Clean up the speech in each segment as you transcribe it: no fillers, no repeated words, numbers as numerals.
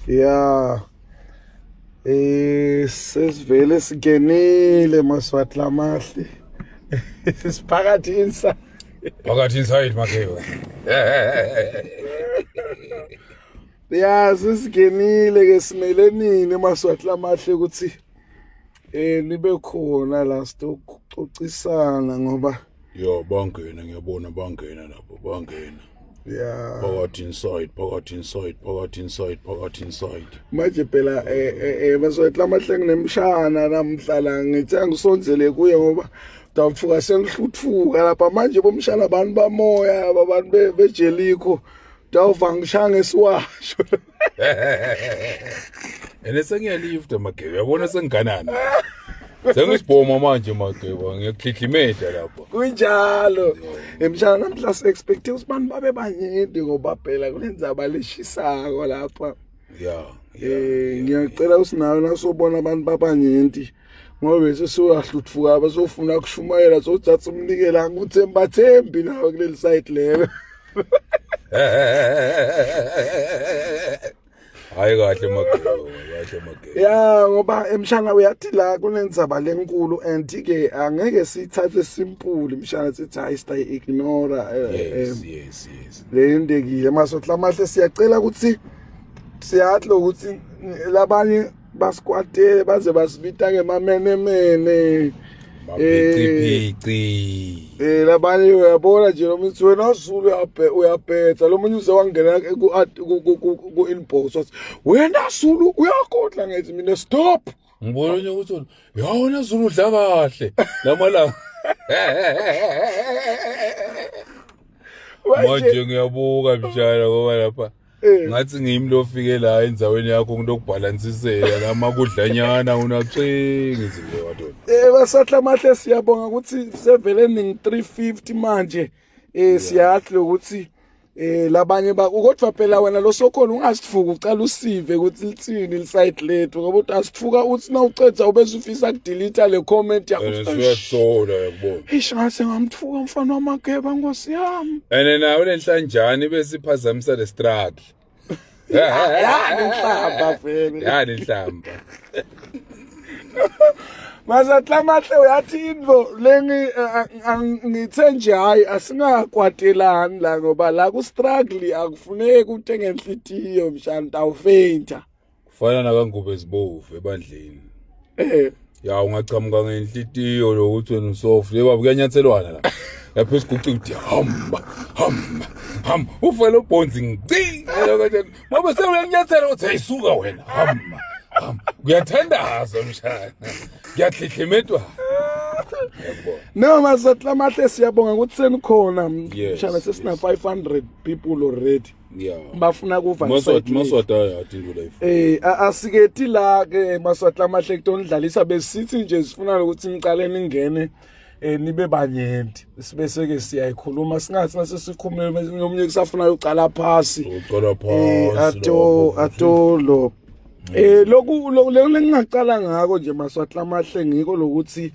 Ya. Eh sesivele singenile maswati lamahle. Siphakathi inside. Phakathi inside makewe. Ya sesingenile ke simele nini maswati lamahle ukuthi eh nibe khona la sitokucocisana ngoba Yo bangena ngiyabona bangena lapho bangena. Ya. Phakathi inside phakathi inside phakathi inside phakathi inside. Manje phela eh eh, eh maswati lamahle nginemshana namhla la ngithi angisondzele kuye ngoba ndawuthuka sengihluthuka lapha manje bomshana abantu bamoya abantu bejelikho ndawuva ngishaya ngesiwasho. Ene sengiyalifta magebe uyabona sengiganana. Sengisibhoma manje mageba ngiyakuhlihlimeda lapha. Kunjalo. Emshana namhla si-expecte ukuthi abantu babe banyenti ngoba phela kunendzaba leshisako lapha. Yeah. Eh ngiyacela usinayo nasobona abantu babanyenti ngoba bese soyahluthuka basofuna kushumayela sothatha umnikela ukuthi embathembi nawe kuleli site lelo. Hayi kahle mageba kahle mageba. Ya ngoba emshana uyathi la kunenzaba lenkulu and ke angeke sithathe simple mshana sithi hayi sita ignore eh, Yes yes yes. leyendekile masotla amahle siyacela ukuthi siyathi lokuthi labanye basikwatele baze basibita ngemamenemene Maphiciphici. Eh labanye uyabona nje noma uthi wena Zulu uyabhe uyabhetha lo munye uze wangena ku ku inbox wathi wena Zulu uyakodla ngithi mina stop Ngibona nje ukuthi ya wena Zulu udla kahle lamalanga. Manje ngiyabuka mshana ngoba lapha Eh. ngathi ngimi lofike la endzaweni yakho ngilokubhalansisela lama kudlanyana unacingi izinto madoda. Eh basatla amahle siyabonga ukuthi sevele ningi 350 manje eh siyahle ukuthi eh labanye ba kodwa phela wena lo sokhona ungasithuka ucala usive ukuthi lithini lisite lethu ngoba uthi asithuka uthi nawucedza ube usufisa kudelete le comment yakho And suyasola yakubona. Eish ngase ngamthuka mfana wamageba nkosi yami. And nayo lenhlanjani besiphazamisa le struggle. Ya nenhlamba vele. Ya nenhlamba. Mazatla mahle uyathi into lengi ngithe nje hayi asingakwatelani la ngoba la ku struggle akufuneki uthenge enhlitiyo mshana tawufainta. Kufana nakangubo ezibovu ebandleni. Eh Ya ungachamuka ngenhlitiyo lokuthi wena usoft. Yebo kuyanyathelwana la. Lapho isiguqi ukuthi hamba hamba hamba ufele ubhonzi ngici. Ngoba sewuyanyathela uthi hey suka wena hamba hamba. Kuyathandaza mshana. Kuyahlihlimetwa. No Mazatla mahle siyabonga ukuthi senikhona Yes, mshana sesina yes. 500 people already. Yeah. Bafuna kuva Maswati maswati ayathi into life. Eh asikethi la ke Maswati amahle kutonidlalisa besithi nje sifuna ukuthi niqale ningene eh nibe banyenti sibese ke siyayikhuluma singathi mase sikhulume omunye kusafuna ucala phasi Ucala eh phansi. ato ato lo eh lokhu lengingacala ngako nje Maswati amahle ngiko lokuthi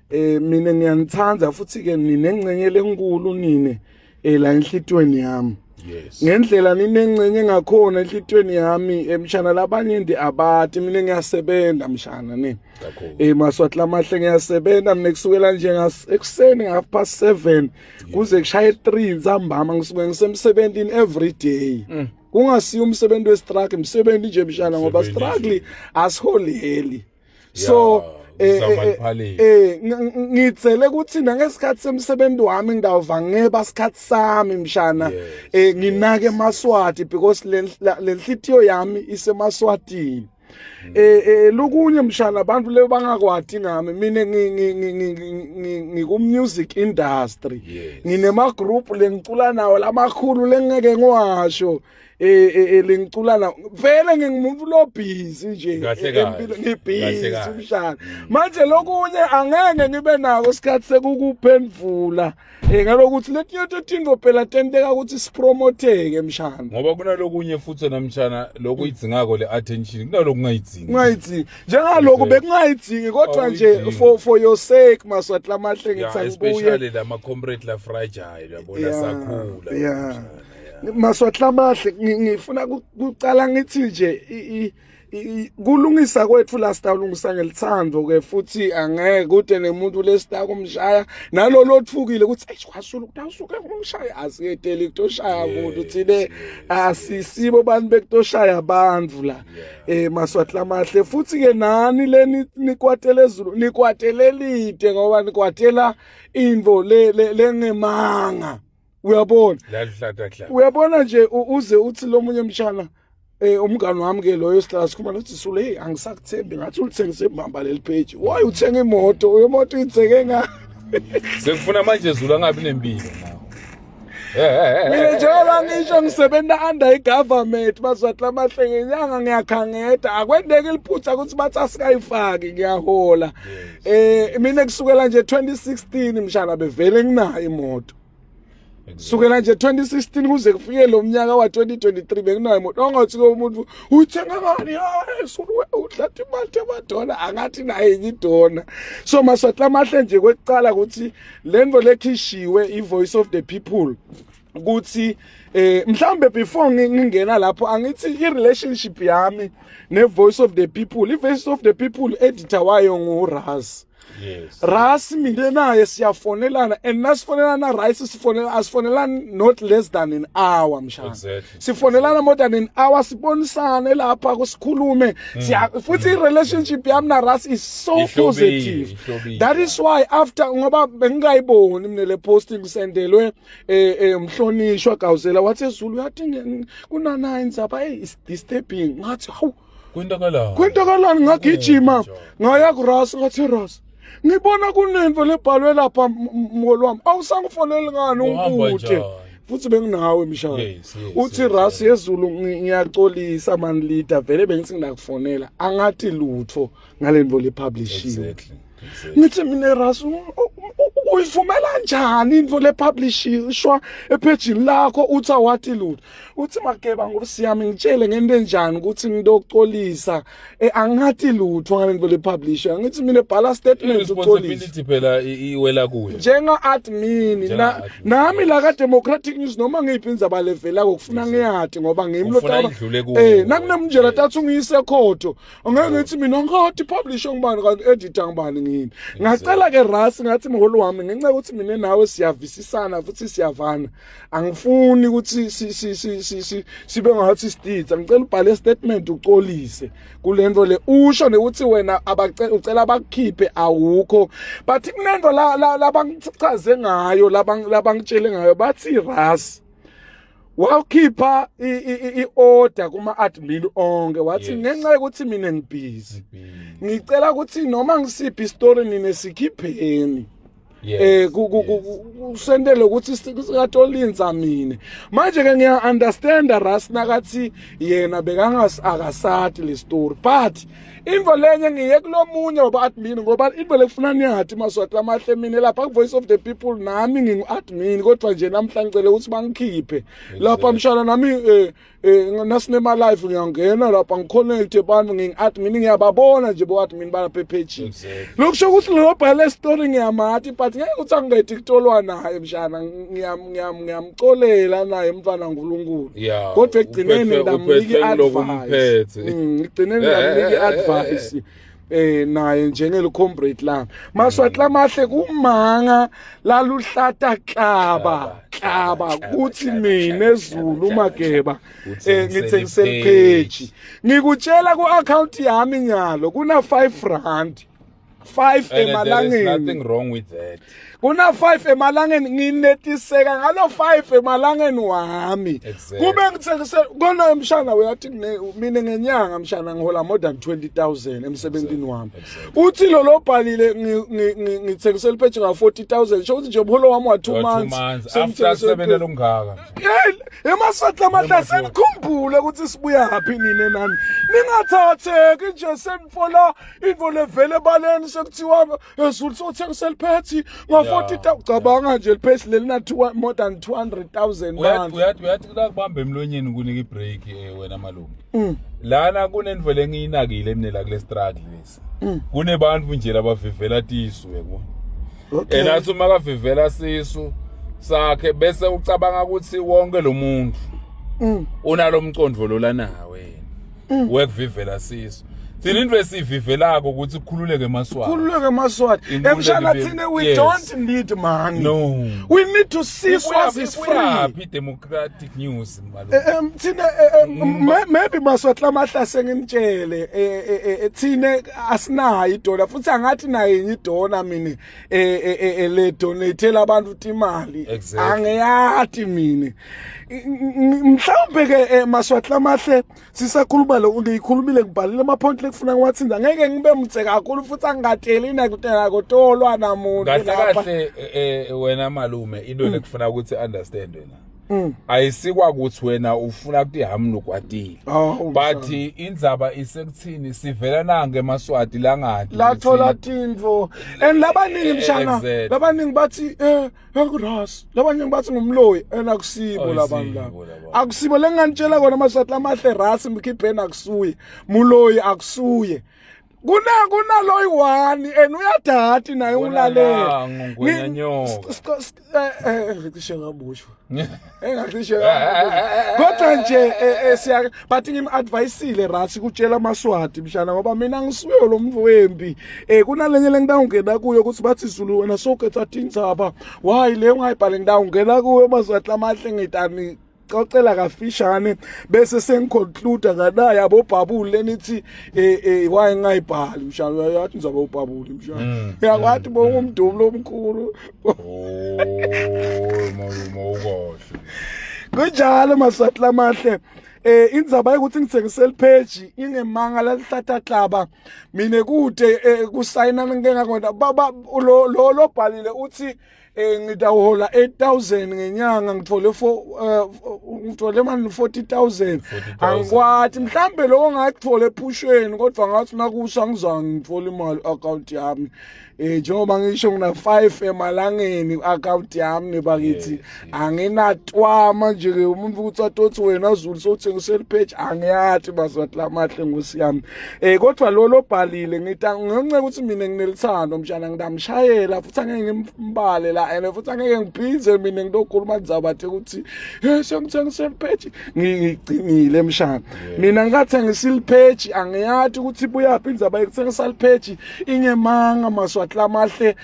eh mina ngiyanithanda futhi ke ninengcenye lenkulu nine eh la enhlitweni yami Yes. ngendlela ninengcenye ngakhona enhlitweni yami emshana labanye ndi abati mina ngiyasebenza mshana ne Kakhulu. eh maswati lamahle ngiyasebenza mina kusukela nje ngas ekuseni half past 7 kuze kushaye 3 nsambama ngisuke ngisemsebenzini every day kungasiyo umsebenzi westruggle umsebenzi nje mshana ngoba Umsebenzi nje. struggle asiholeli so Yeah, eh, uzama eh, liphalile. eh ngitsele ukuthi nangesikhathi semsebenzi wami ngidawuva ngeba isikhathi sami mshana Yes, eh nginake emaswati because le lenhlitiyo yami isemaswatini eh eh lokunye mshana abantu lebo bangakwati ngami mina ngiku music industry Yes. nginema group lengicula nawo lamakhulu lengeke ngiwasho eh eh, eh lengicula nawo vele ngingumuntu lo busy nje Kahle eh, kahle. empilo Kahle ngibhizi kahle. mshana manje lokunye angeke ngibe nako isikhathi sekukuphendvula eh ngalokuthi letinye tintfo phela tenteka ukuthi sipromoteke mshana Ngoba kunalokunye futhi namshana lokuyidzingako le attention kunaloku ungayidzingi. kungayidzingi njengaloku Okay. bekungayidzingi kodwa nje Awuyidzingi. for for your sake maswati lamahle Yeah, ngithi angibuye especially lama comrade la fragile yabona Yeah, sakhula. yeah. mshana, yeah. Maswati lamahle ngifuna kucala ngithi nje kulungisa kwethu la sitawulungisa ngelithando ke futhi angeke kude nemuntu lesitakumshaya nalolo othukile ukuthi eish kwasulu kutawusuke umshaya asiyeteli kutoshaya umuntu thine asisibo bantu bekutoshaya abantu la eh Maswati lamahle futhi ke nani leni nikwatele ezulu nikwatelelide ngoba nikwatela into le lengemanga uyabona uyabona nje uze uthi lomunye mshana eh umngani wami ke loyo sihlala sikhuluma nothi sule hey angisakuthembi ngathi ulithengise mbamba leli page why uthenga imoto imoto uyithenge nga sekufuna manje Zulu angabi nempilo nawo mina njengoba ngisho ngisebenza under i-government bazwathi lamahle ngenyanga ngiyakhangeda akwendeki liphutha ukuthi bathi asikayifaki ngiyahola eh mina kusukela nje 2016 mshana bevele nginayo imoto sukela nje 2016 kuze kufike lo mnyaka wa 2023 benginayo imoto ongathi ke umuntu uyithenga ngani hayi udla imali emadona angathi naye enye idona so maswati lamahle nje kwekuqala ukuthi lento lekhishiwe i-voice of the people ukuthi eh mhlambe before ngingena lapho angithi i-relationship yami ne-voice of the people i-voice of the people editor wayo nguRas Yes. Ras mina naye siyafonelana and nasifonelana rice sifonela asifonelani not less than an hour mshana. Exactly. Sifonelana more than an hour sibonisane lapha kusikhulume. Siya futhi i relationship yami na Ras is so Ihlobile, positive. ihlobile. That is why after ngoba bengingayiboni mina le posting sendelwe eh eh umhlonishwa Gawuzela wathi eZulu uyathi kuna 9 zapha hey is disturbing ngathi hawu Kwenzakalani? Kwenzakalani ngagijima ngaya kuRas ngathi Ras ngibona kunento lebhalwe lapha mholi wami awusangifoneli ngani ungikude futhi benginawe mshana uthi Ras yezulu ngiyaxolisa man leader vele bengithi nginakufonela angathi lutho ngalento le publishiwe exactly. ngithi mina Ras uyivumela njani into le publishishwa ephejini lakho uthi awathi lutho uthi mageba ngosiyami ngitshele ngento enjani ukuthi ngidokuxolisa eh angathi lutho ngalento le publisher ngithi mina bhala statement uxolise responsibility phela iwela kuye njenga admin na nami la ka Democratic News noma ngiyiphi indzaba levela kokufuna ngiyati ngoba ngimi lotaba eh nakunemnjela tathu ngiyise khotho angeke ngithi mina ngathi publisher ngibani kanti editor ngibani ngini ngacela ke Ras ngathi mholi wami ngenxa yokuthi mina nawe siyavisisana futhi siyavana angifuni ukuthi si si si si si sibe ngathi siditha ngicela ubhale statement uxolise kulento le usho nekuthi wena abacela ucela bakukhiphe awukho but kunento la labangichaze ngayo labangitshele ngayo bathi Ras wawukhipha i-order kuma-admin onke wathi ngenxa yokuthi mina ngibhizi ngicela ukuthi noma ngisiphi isitori nine sikhipheni eh kusendele ukuthi sikatolinza mina manje ke ngiya understand Ras nakathi yena bekangas akasati le story but into lenye ngiye kulomunye waba admin ngoba into lekufuna niyathi maswati lamahle mina lapha ku voice of the people nami ngingu admin kodwa nje namhla ngicela ukuthi bangikhiphe lapha mshana nami eh eh nasinema live ngiyangena lapha ngiconnect abantu ngingi-admin ngiyababona nje bo-admin balapha ephejini lokusho ukuthi lo bhale story ngiyamati but ngeke ukuthi angiqedi kutolwa naye mshana ngiyamcolela naye mfana nkulunkulu kodwa ekugcineni ndamnika i-advice mm, ekugcineni ndamnika i-advice eh naye njengeli comrade lami maswati lamahle kumanga laluhlata klaba klaba kuthi mina ezulu mageba eh ngithengisela page ngikutshela ku account yami nyalo kuna 5 rand 5 emalangeni nothing wrong with that kuna 5 emalangeni nginetiseka ngalo 5 emalangeni wami kube ngithengise kona emshana uyathi mina ngenyanga mshana ngihola more than 20000 emsebenzini wami uthi lo lobhalile ngithengisela ipage nga 40000 sho ukuthi nje umholo wami wa 2 months after kusebenza longaka emaswati lamahle senikhumbule ukuthi sibuya phi nina nani ningathatheki nje senifola into levele ebaleni sekuthiwa ezulu sothengisela iphethi nga-40 cabanga nje liphethi leli na more than 200,000 bantu uyathi uyathi kubamba emlonyeni kunika ibreak eh, wena malume mm. lana kunendlela engiyinakile mina la kule struggle lesi mm. kunebantu nje labavivela tisu uyabona okay. And athi uma kavivela sisu sakhe bese ucabanga ukuthi wonke lo muntu Unalo mcondvo lolanawe wena. Wekuvivela sisu. Thina into esivivelako ukuthi kukhululeke emaswati. Khululeke emaswati. Inkululeko Emshana ibe- thina we Yes. don't need money. No. We need to see Swazis free. Uyaphi democratic news malume? Thina maybe Maswati lamahle senginitshele thina asinayo idola futhi angathi nayo inye idona mina le donate abantu imali angiyati mina mhlawumbe ke Maswati lamahle sisakhuluma lo ngiyikhulumile ngibhalile ama point lekufuna ngiwathinda ngeke ngibe mtse kakhulu futhi angingateli nakutolwa namuntu kahle kahle wena malume into lekufuna ukuthi understand wena Ayisikwa ukuthi wena ufuna ukuthi hami nokwatile. Oh, But indzaba isekuthini sivela nange emaswati langadi. Lathola tintfo and labaningi mshana labaningi bathi akuras labaningi bathi ngumloyi and akusibo labantu laba akusibo lenganitshela kona amaswati lamahle rasi mkhipheni akusuye muloyi akusuye kuna kunaloyi one and uyadati naye ulalela ngwenyanyoka ngicishe ngaboshwa engacishe kodwa nje siya but ngim-advayisile rasi kutshela amaswati mshana ngoba mina ngisuye lo muntu wempi um kunalenye lengitawungena kuyo ukuthi bathi zulu wena sokhetha tindzaba why le ungayibhali ngitawungena kuyo amaswati lamahle ngitani cocela kafishane bese sengiconclude nganaye abobhabuli lenithi eh eh why ngayibhali mshana uyayathi ngizoba ubhabuli mshana uyakwathi bonga umdumo lomkhulu. Oh malume ukahle. Kunjalo Maswati lamahle. Indzaba yokuthi ngithengisele page ingemanga lalihlata klaba mina kude kusayina ngike ngakonda baba lo lo lobhalile uthi ngitawuhola 8000 ngenyanga ngithole 4 ngithole mani 40000 angikwati mhlambe lokho ngakuthola ephusheni kodwa ngathi nakusa ngizange ngithole imali account yami njengoba ngisho ngina 5 emalangeni account yami nebakithi anginatwama nje ke umuntu ukuthi atothi wena Zulu sothengisela page angiyathi bazwathi lamahle ngosi yami kodwa lo lobhalile ngita ngenxa ukuthi mina nginelithando mshana ngidamshayela futhi angeke ngimbale la and futhi angeke ngibhize mina ngitokhuluma ngizabathe ukuthi hey sengithengisela page ngigcinile mshana mina ngingathengisa ilipage angiyathi ukuthi ibuyaphi indzaba yokuthengisa lipage ingemanga maswati lamahle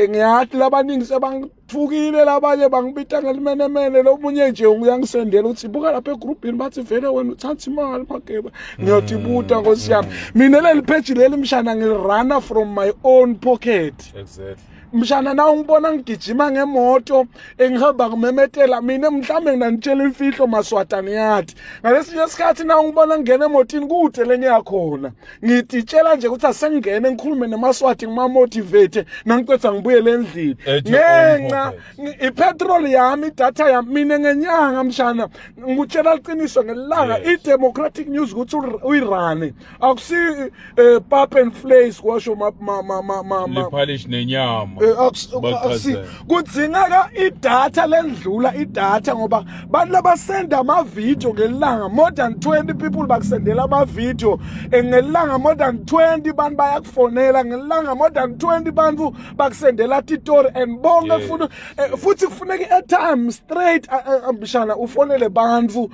ngiyathi labaningi sebangithukile labanye bangibita ngelimenemene lomunye nje uyangisendela uthi buka lapha egrupini bathi vele wena uthatha imali mageba ngiyotibuta nkosi yami mina leli page leli mshana ngilirana from my own pocket. Exactly. Mshana na ungibona ngigijima ngemoto engihamba ngimemetela mina mhlambe nginanitshela imfihlo maswata niyathi ngalesinye isikhathi na ungibona ngingena emotini kude lengiyakhona ngititshela nje ukuthi asengingene ngikhulume nemaswati ngimamotivate nangiceda ngibuyele endlini At your own ngenxa pocket. ipetrol yami idatha yami mina ngenyanga mshana ngikutshela liqiniso ngelanga i-democratic news ukuthi uyirane akusi pap and flays kwasho ma ma ma ma ma liphalish nenyama akusi kudzingeka idatha lendlula idatha ngoba bantu labasenda ama-video ngelanga more than 20 people bakusendela ama-video ngelanga more than 20 bantu bayakufonela ngelanga more than 20 bantu bakusendela titori and bonke futhi kufuneka i-airtime straight mshana ufonele bantu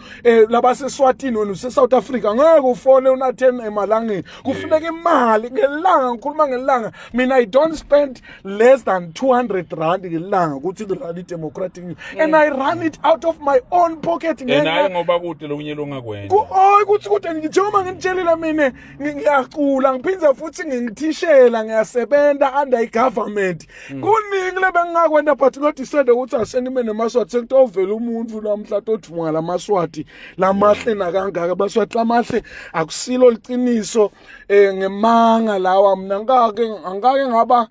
labaseswatini wena use-South Africa ngeke ufone una 10 emalangeni kufuneka imali ngelanga ngikhuluma ngelanga mina I don't spend less than 200 rand ngelanga ukuthi ngirun i-democratic news and I run it out of my own pocket. And hayi ngoba kude lokunye longakwenda. Oh ukuthi kude njengoba ngimtshelile mina ngiyacula ngiphinde futhi ngingithishela ngiyasebenza under i-government kuningi lebengingakwenda but ngodecide ukuthi asengime nemaswati sekutovela umuntu namhla todvunga lamaswati lamahle nakangaka amaswati lamahle akusilo liqiniso ngemanga lawa mina ngake angake ngaba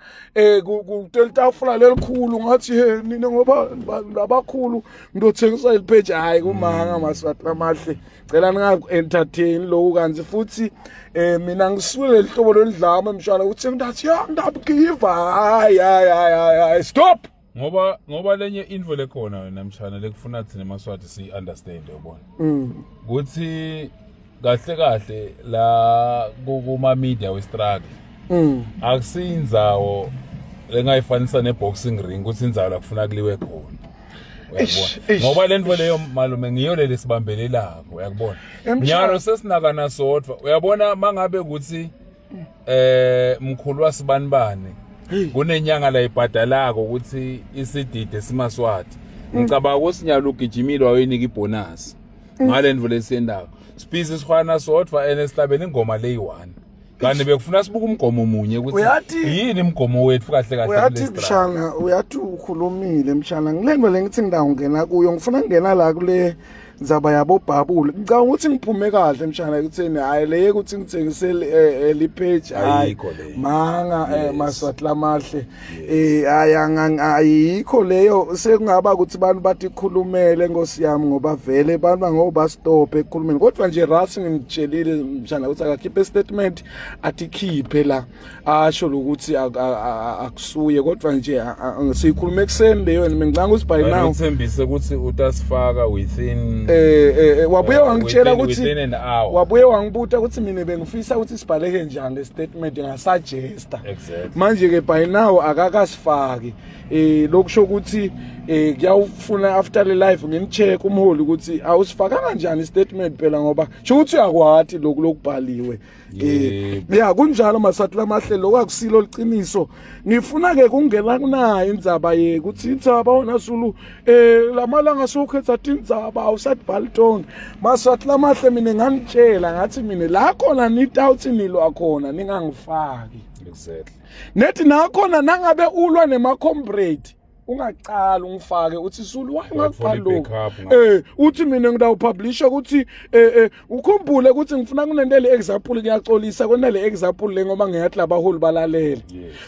kutelitafula lelikhulu ngathi he nina ngoba labakhulu ngizothengisa ilipage hayi kumanga maswati lamahle cela ningaku-entertain lokhu kanti futhi mina ngisuke leli hlobo lolidlame mshana ukuthi ngithi ya ngidabgiva hayi hayi hayi hayi stop. Ngoba lenye info lekhona wena mshana lekufuna thina emaswati si understand uyabona ukuthi kahle kahle la kuma media we struggle akusindzawo lengayifanisa ne boxing ring ukuthi indzawo la kufuna kuliwe khona. Uyakubona? Ngoba le nto leyo malume ngiyo leli sibambelelako uyakubona. Nyalo sesinakana sodwa uyabona mangabe ukuthi eh mkhulu wasibanibani kunenyanga la ibhadalako ukuthi isidide simaswati. Ngicabanga ukuthi nyalo ugijimile wayoyinika ibonus. Ngale ndvo lesiyendako. Sibhizi sihwana sodwa ene sihlabela ingoma leyi-one. Kanti bekufuna sibuke umgomo munye ukuthi Uyathi- yini umgomo wethu kahle kahle uyathi kule struggle. mshana uyathi ukhulumile mshana ngilento le ngithi ngidawungena kuyo ngifuna kungena la kule ndzaba yabobhabula ngicabanga ukuthi ngiphume kahle mshana ekutheni hhayi le yekuthi ngithengise lipage hhayi Ayikho leyo. manga Yes. maswati lamahle eh hayi ayikho leyo sekungaba ukuthi abantu bathi khulumele nkosi yami ngoba vele abantu bangoba stop ekukhulumeni kodwa nje Ras ngimtshelile mshana ukuthi akakhiphe statement athi khiphe la asho lokuthi akusuye kodwa nje siyikhuluma ekuseni leyo mina ngicanga ukuthi by now uthembise ukuthi utasifaka within eh, eh, eh wabuye wangitshela ukuthi within an hour wabuye wangibuta ukuthi mina bengifisa ukuthi sibhaleke njani le statement ngasuggesta Exactly. Manje ke by now akakasifaki. Eh lokusho ukuthi eh kuyawufuna after le live ngimcheck umholi ukuthi awusifaka kanjani statement phela ngoba sho ukuthi uyakwati lokhu lokubhaliwe. Eh ya kunjalo masathu lamahle lokho akusilo liqiniso. Ngifuna ke kungena kunayo indzaba ye ukuthi indzaba wona Zulu eh lamalanga sokhetha tindzaba awusadibhali tonke. Masathu lamahle mina nganitshela ngathi mina la khona nitawuthi nilwa khona ningangifaki. Exactly. Nethi nakhona nangabe ulwa nema comrade ungaqala ungifake uthi Zulu why ungakubhali lokho eh uthi mina ngidawupublisha ukuthi eh eh ukhumbule ukuthi ngifuna kunento le example ngiyaxolisa kunale example le ngoba ngiyathi labaholi balalele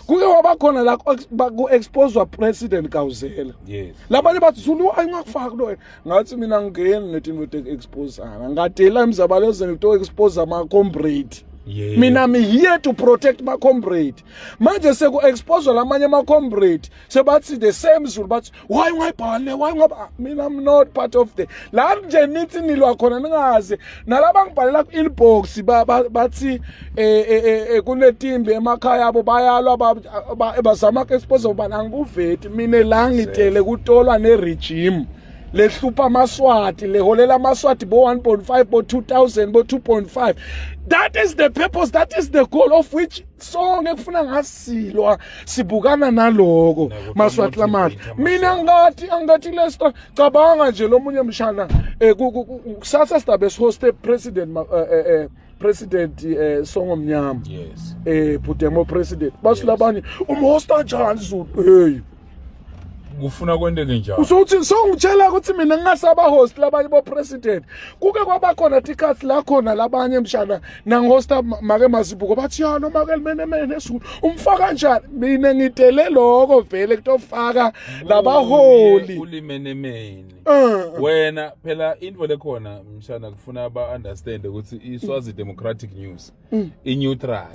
kuke wabakhona la ku exposewa president Gawuzela yes labanye bathi Zulu why ungakufaki lo ngathi mina ngingeni netinto te exposana ngadela emzabalezweni to expose ama comrade Yeah. mina I'm here to protect my comrade manje seku expose lamanye ama comrade sebathi the same Zulu bathi why ungayibhali why ungaba mina I'm not part of the la nje nithi nilwa khona ningazi nalaba ngibhalela ku inbox bathi eh, eh, eh, eh kunetimbi emakhaya abo bayalwa bazama ku expose ubani angikuveti mina la ngitele kutolwa ne regime lehlupha amaswati leholela amaswati bo 1.5 bo 2000 bo 2.5 that is the purpose that is the goal of which sonke kufuna ngasilwa sibukana naloko maswati lamahle mina ngathi angathi lestra cabanga nje lomunye mshana eh, kusasa sidabe sihoste president eh, eh, eh president eh Songomnyama yes eh Pudemo president basilabanye umhosta njani Zulu hey kufuna kwenteke njalo usuthi songitshela ukuthi mina ngingasaba host labanye bo president kuke kwaba khona tikhathi la khona labanye mshana nangihosta make mazibuko bathi ya noma ke limenemene esulu umfaka kanjani mina ngitele lokho vele kutofaka labaholi ulimenemene eh. wena phela into lekhona mshana kufuna ba understand ukuthi iSwazi Democratic News mm. i-neutral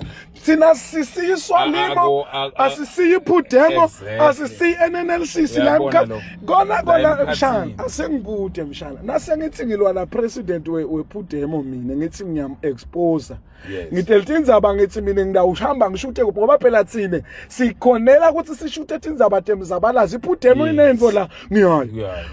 thina sisiyiswa limo asisiyi iphudemo asisiyi NNLC sila kona kona mshana asengikude mshana nase ngithi ngilwa la president wephudemo mina ngithi ngiyam expose ngitela tindzaba ngithi mina ngidawuhamba ngishute kuphi ngoba phela thina sikhonela ukuthi sishute tindzaba temzabalazo iphudemo inento la ngiyayo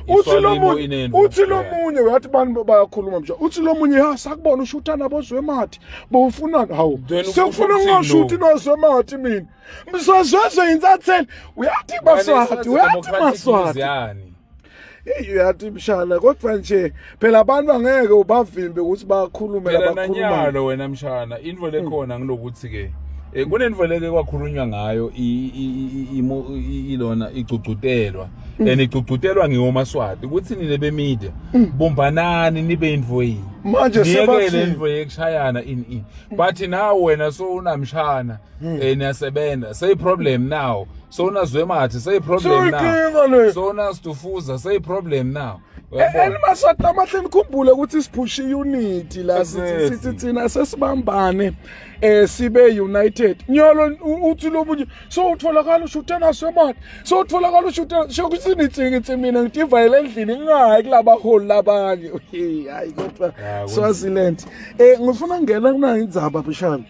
uthi lo munye uthi lo munye uyathi bantu bayakhuluma msha uthi lo munye ha sakubona ushutha nabo zwemathi bowufuna hawu sekufuna ungashuthi nozwemathi mina mswazwezwe insathele uyathi maswati uyathi maswati Hey uyathi mshana kodwa nje phela abantu angeke ubavimbe ukuthi bakhulume labakhuluma. Nanyalo wena mshana into lekhona ngilokuthi ke eh kunento leke kwakhulunywa ngayo ilona igcugcutelwa mm. and igcugcutelwa ngiwomaswati ukuthi nine be media mm. bumbanani nibe into yini manje sebathi into yekushayana in in but now wena so unamshana mm. eh niyasebenza say problem now so unazwemathi say problem now so unastufuza say problem now Elimaswati amahle nikhumbule ukuthi siphushe unity la sithi thina sesibambane eh sibe united nyalo uthi lo munye so utholakala ushuthe nasemali so utholakala ushuthe shokuthi nitsingi ngithi mina ngitivayele endlini ngingayi kulabaholi labanye hayi kodwa Swaziland eh ngifuna ngena kunayo indzaba bishana.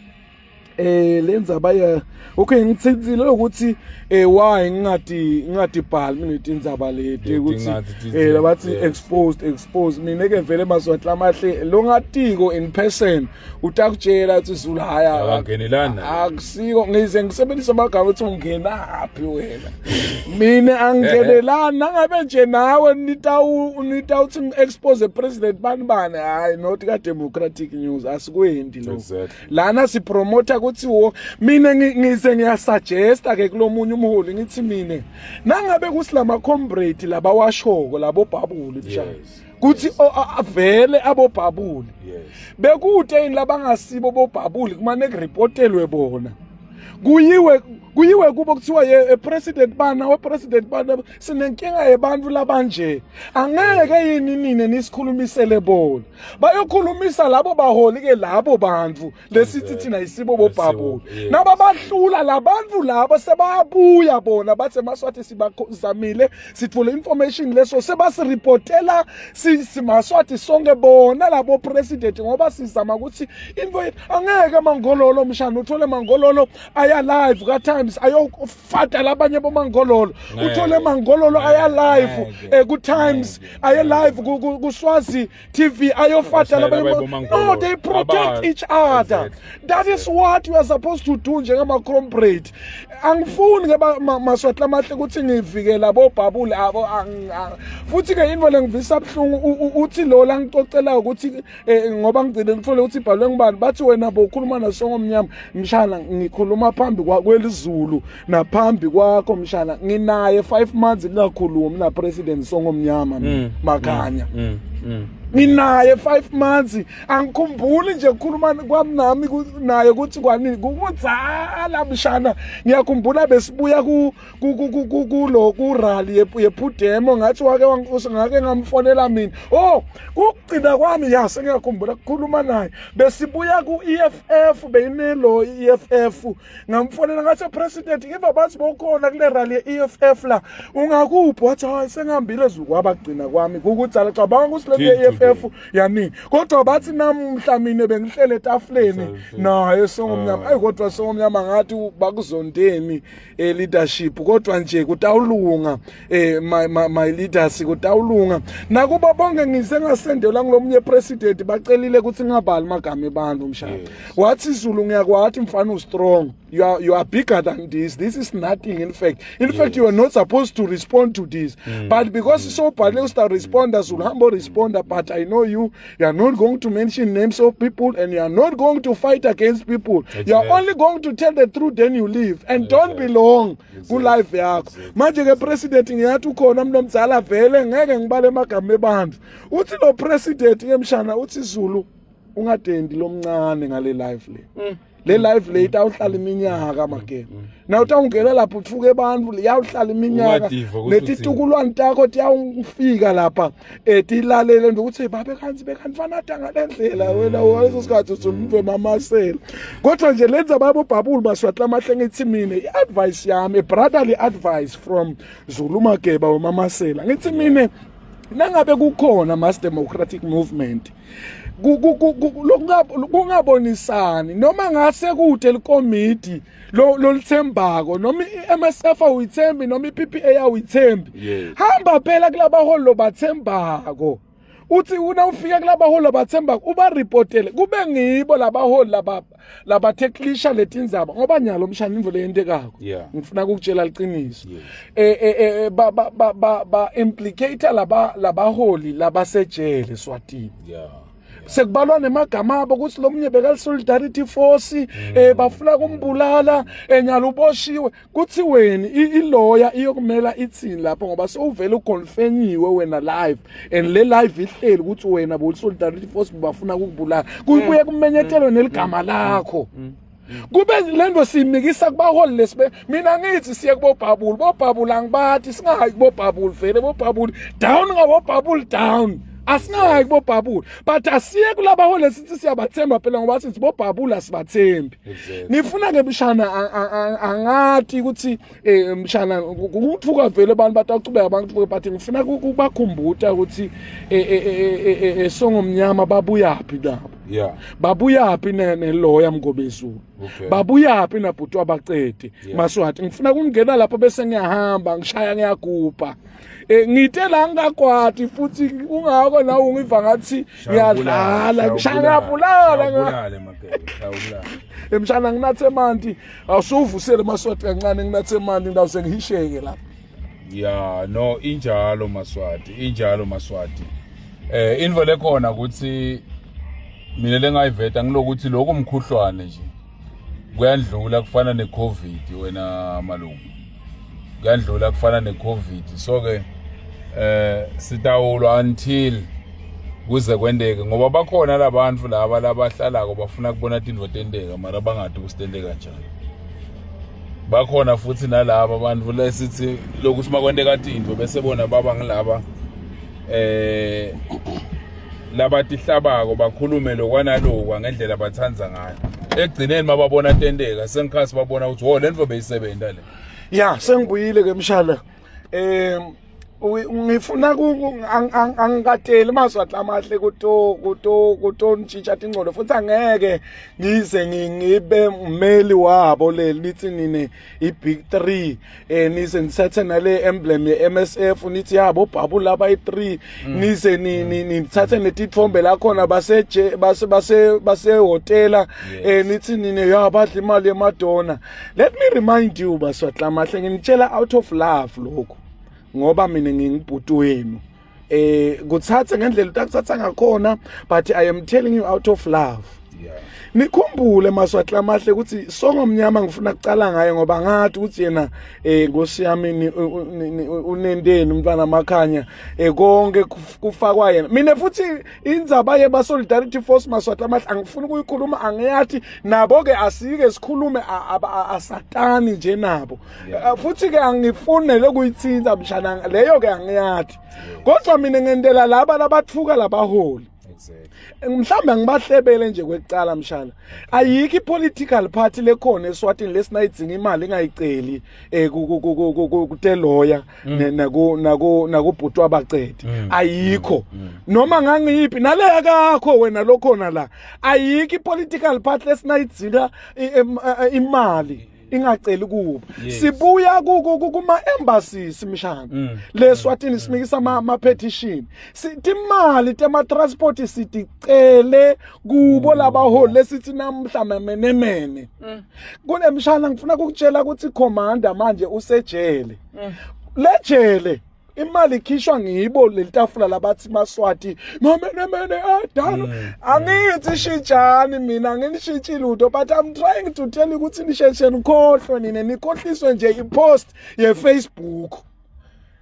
Eh lenzaba ya okay ngithintsile ukuthi eh why ngingadi ngingadibhali mina tindzaba leti ukuthi eh labathi exposed exposed mina ke vele maswatla amahle longatiko in person utakutshela ukuthi Zulu haya akangenelani akusiko ngize ngisebenzisa amagama ukuthi ungenaphi wena mina angingenelani nangabe nje nawe nitawu nitawuthi ngi-expose president bani bani hayi not ka democratic news asikwendi lokho Exactly. lana sipromota ukuthi wo mina ngize ngiyasuggesta ke kulomunye umholi ngithi mina nangabe kusilama comrade labawashoko labo bhabuli mshana kuthi avele abobhabuli bekude yini labangasibo bobhabuli kumane kureportelwe bona kuyiwe kuyiwe kubo kuthiwa ye eh, president bana we president bana sinenkinga yebantu labanje angeke yini nina nisikhulumisele bona bayokhulumisa labo baholi ke labo bantu lesithi thina isibo bobhabula naba bahlula labantu labo sebayabuya bona bathi emaswati sibazamile sithole information leso sebasiripotela simaswati sonke bona labo president ngoba sizama ukuthi into angeke mangololo mshana uthole mangololo aya live ka times ayofata labanye bomangololo uthole mangololo aya live eh, ku times aye live ku Swazi TV ayofata labanye no they protect each other that is what we are supposed to do njengama comrade angifuni ke maswatla amahle ukuthi ngivikela bobhabuli abo futhi ke into lengivisa buhlungu uthi lo la ngicocela ukuthi eh, ngoba ngigcine ngithole ukuthi ibhalwe ngubani bathi wena bokhuluma nasongo omnyama mshana ngikhuluma phambi kwelizulu naphambi kwakho mshana nginaye 5 months ngingakhulumi na president songo omnyama mm, makhanya mm, mm, nginaye 5 months angikhumbuli nje ukukhuluma kwami nami naye ukuthi kwanini kukudzala mshana ngiyakhumbula besibuya ku kulo ku-rally yephudemo ngathi wake ngake ngamfonela mina oh kugcina kwami ya sengiyakhumbula kukhuluma naye besibuya ku-EFF beyinelo i-EFF ngamfonela ngathi president ngiva bathi bowukhona kule rally ye-EFF la ungakuphi wathi hayi sengihambile ezukwaba kugcina kwami kukudzala cabanga ukuthi le ye-EFF yaningi kodwa bathi namuhla mina bengihlele etafuleni naye songomnyama ah. ayi kodwa songomnyama ngathi bakuzondeni eh, leadership kodwa nje kutawulunga eh, my, my, my leaders kutawulunga nakuba bonke ngise ngasendelwa ngilomnye president bacelile ukuthi ngingabhali amagama ebantu mshana yes. wathi Zulu ngiyakwathi mfana u strong you are, you are bigger than this this is nothing in fact in fact you are not supposed to respond to this mm. but because mm. so badly usta responda Zulu hambo responda but I know you You are not going to mention names of people and you are not going to fight against people. Exactly. You are only going to tell the truth then you leave and exactly. don't belong exactly. ku life yakho. Manje ke president ngiyathi ukhona umuntu omdala vele ngeke ngibale amagama ebantu. Uthi lo president ke mshana uthi Zulu ungadendi lomncane ngale life le. Mm. Le life le itawuhlala iminyaka magema. Na utawungena lapho uthuke abantu liyawuhlala iminyaka netitukulwane takho tiyawufika lapha eh tilalele nje ukuthi babe kanti bekanifana ngale ndlela wena waleso sikhathi usumve mamasela. Kodwa nje lenza babo bhabulu baswatla amahle ngithi mina i-advice yami brotherly advice from Zulu Mageba wemamasela ngithi mina nangabe kukhona mass democratic movement kungabonisani noma ngase kude likomidi lolithembako noma i-MSF awuyithembi noma i-PPA awuyithembi hamba phela kulabaholi lobathembako uthi una ufika kulabaholi abathembako ubaripotele kube ngibo labaholi laba labatheklisha letindzaba ngoba nyalo mshana imvo leyentekako yeah. ngifuna ukukutshela liqiniso yes. eh, eh, eh, eh ba ba ba ba, ba implicate laba labaholi labasejele Swatini yeah sekubalwa nemagama abo ukuthi lo munye bekali solidarity force mm. eh bafuna kumbulala enyalo uboshiwe kuthiweni iloya iyokumela ithini lapho ngoba sewuvele uconfirmiwe wena live and le live ihleli ukuthi wena bo solidarity force bafuna ukukubulala kubuye mm. kumenyetelwe mm. neligama mm. lakho kube lento siyimikisa kubaholi lesibe mina ngithi siye kubobhabuli bobhabuli angibathi singayi kubobhabuli vele bobhabuli down ngabobhabuli down asingayi kubobhabuli but asiye kulabaholi esithi siyabathemba phela ngoba sithi bobhabula sibathembi nifuna ke mshana angathi ukuthi eh, mshana ukuthuka vele abantu bataqhubeka abantu but ngifuna ukubakhumbuta ukuthi eh, eh, songomnyama babuyaphi nabo. Yeah. Babuyaphi neloya Mngobezulu? Okay. Babuyaphi nabhuti wabacede? Yeah. Maswati ngifuna kungena lapho bese ngiyahamba ngishaya ngiyagubha. Eh ngithe la ngikakwati futhi ungako nawe ungiva ngathi ngiyadlala ngishaya ngiyabulala ngiyabulala magebe ngiyabulala. Emshana nginathe emanti awusuvusele Maswati kancane nginathe emanti ngidawuse ngihisheke lapha. Ya no injalo Maswati injalo Maswati. Eh info lekhona ukuthi mina lengayiveta ngilokuthi lokhu mkhuhlwane nje kuyandlula kufana neCovid wena malume. Kuyandlula kufana neCovid so ke eh sitawulwa until kuze kwendeke ngoba bakhona labantu laba labahlalako bafuna kubona tintfo tenteka mara bangadi ukuthi tenteka kanjani. Bakhona futhi nalaba abantu lesithi lokuthi makwenteka tintfo bese bona baba ngilaba eh labatihlabako bakhulume lokwanalokwa ngendlela abathandza ngayo ekugcineni mababona tenteka sengikhasi babona ukuthi wo lento beyisebenta le Ya sengibuyile ke mshala. Eh ngifuna angikateli maswati amahle kuto kuto kutontshintsha tingcolo futhi angeke ngize ngibe ummeli wabo leli nithi nine i-big 3 eh nize nithathe nale emblem ye-MSF nithi yabo bhabu laba i-3 nize nithathe netithombe la khona base base base base hotela eh nithi nine ya badla imali yemadona let me remind you baswatla amahle nginitshela out of love lokho ngoba mina ngingibhuti wenu eh kuthathe ngendlela utakuthatha ngakhona but i am telling you out of love yeah nikhumbule maswatla amahle ukuthi songomnyama ngifuna kucala ngaye ngoba ngathi ukuthi yena eh nkosi yami unendeni umntwana makhanya eh konke kufakwa yena mina futhi indzaba yeba solidarity force maswatla amahle angifuni ukuyikhuluma angiyathi nabo ke asike sikhulume asatani nje nabo futhi ke angifuni nelokuyithinta mshana leyo ke angiyathi kodwa mina ngendela laba labathuka labaholi exactly mhlawumbe ngibahlebele nje kwekucala mshana ayikho i-political party lekhona eswatini lesinayidzinga imali ingayiceli eh kuteloya naku naku nakubhuti wabacede ayikho noma ngangiyiphi naleya kakho wena lokhona la ayikho i-political party lesinayidzinga imali ingaceli kubo sibuya kuma embassies mshana leswatini simikisa ama petition sithi imali tema transport siticele kubo labaholi lesithi namhla menemene kunemshana ngifuna ukukutshela ukuthi commander manje usejele lejele imali ikhishwa ngibo leli tafula labathi maswati mamenemene adala angithi shintshani mina anginishintshi lutho but i'm trying to tell you ukuthi nisheshe nikhohlwe nina nikhohliswe nje ipost ye-Facebook